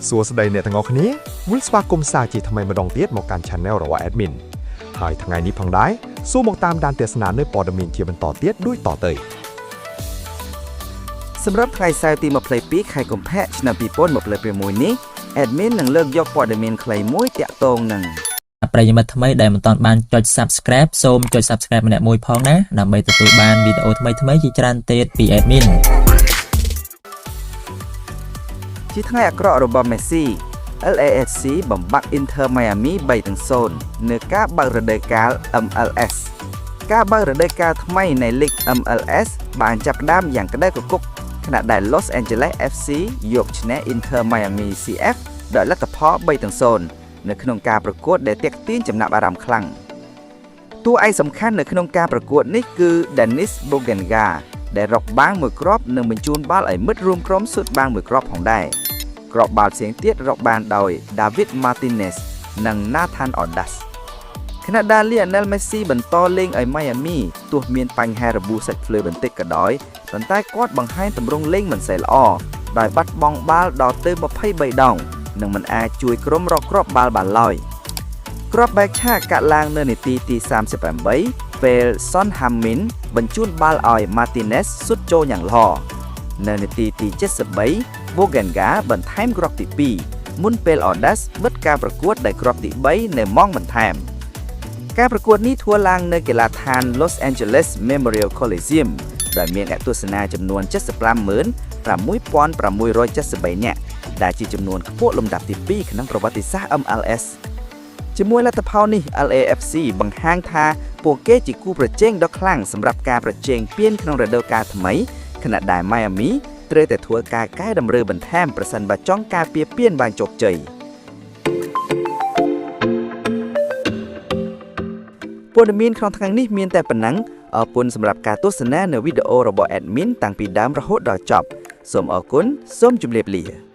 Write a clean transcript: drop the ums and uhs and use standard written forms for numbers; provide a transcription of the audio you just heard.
សួស្តីអ្នកទាំងអស់គ្នាវិលស្វាគមន៍សាជាថ្មីម្ដងទៀតមកកាន់ Channel របស់ Admin ហើយថ្ងៃនេះផងដែរសូមមកតាមដានទស្សនានៅព័ត៌មានជាបន្តទៀតដូចតទៅ សម្រាប់ថ្ងៃសៅរ៍ទី22ខែកុម្ភៈឆ្នាំ2026នេះ admin នឹងលើកយកព័ត៌មានខ្លីមួយទាក់ទងនឹង ប្រិយមិត្តថ្មីដែលមិនទាន់បានចុច Subscribe សូមចុច Subscribe ម្នាក់មួយផងណាដើម្បីទទួលបានវីដេអូថ្មីៗជាច្រើនទៀតពី Admin ជាថ្ងៃអាក្រក់របស់ Messi LAFC បំបាក់ Inter Miami 3-0នៅការបើករដូវកាល MLS ការបើករដូវកាលថ្មីនៃលីក MLS បានចាប់ផ្ដើមយ៉ាងក្តៅគគុកខណៈដែល Los Angeles FC យកឈ្នះ Inter Miami CF ដោយលទ្ធផល3-0នៅក្នុងការប្រកួតដែលទាក់ទាញចំណាប់អារម្មណ៍ខ្លាំងតួឯកសំខាន់នៅក្នុងការប្រកួតនេះគឺ Denis Bouanga ដែលរកបាងមួយគ្រាប់និងបញ្ជូនបាល់ឲ្យមិត្តរួមក្រុមស៊ុតបាងមួយគ្រាប់ផងដែរគ្រាប់បាល់ផ្សេងទៀតរកបានដោយ David Martinez និង Nathan Ordaz ខណៈដែល Lionel Messi បន្តលេងឲ្យ Miami ទោះមានបញ្ហារបួសសាច់ភ្លើបន្តិចក៏ដោយប៉ុន្តែគាត់បង្ហាញទម្រង់លេងមិនសូវល្អដោយបាត់បង់បាល់ដល់ទៅ23ដងនិងមិនអាចជួយក្រុមរកគ្រាប់បាល់បានឡើយគ្រាប់បែកឆាកកាត់ឡើងនៅនាទីទី38ពេល Son Heung-min បញ្ជូនបាល់ឲ្យ Martinez ស៊ុតចូលយ៉ាងល្អនៅនាទីទី73 Bouanga បន្ថែមគ្រាប់ទី2មុនពេល Ordaz បិទការប្រកួតដោយគ្រាប់ទី3នៅម៉ោងបន្ថែម ការប្រកួតនេះធ្វើឡើងនៅកីឡដ្ឋាន Los Angeles Memorial Coliseum ដោយមានអ្នកទស្សនាចំនួន756,673នាក់ដែលជាចំនួនខ្ពស់លំដាប់ទី2ក្នុងប្រវត្តិសាស្ត្រ MLS ជាមួយលទ្ធផលនេះ LAFC បង្ហាញថាពួកគេជាគូប្រជែងដ៏ខ្លាំងសម្រាប់ការប្រជែងពានក្នុងរដូវកាលថ្មីខណៈដែល Miami ត្រូវតែធ្វើការកែតម្រូវបន្ថែមប្រសិនបើចង់ការពារពានបានជោគជ័យ ព័ត៌មានក្នុងថ្ងៃនេះមានតែប៉ុណ្ណឹងអរគុណសម្រាប់ការទស្សនានៅវីដេអូរបស់ admin តាំងពីដើមរហូតដល់ចប់សូមអរគុណសូមជម្រាបលា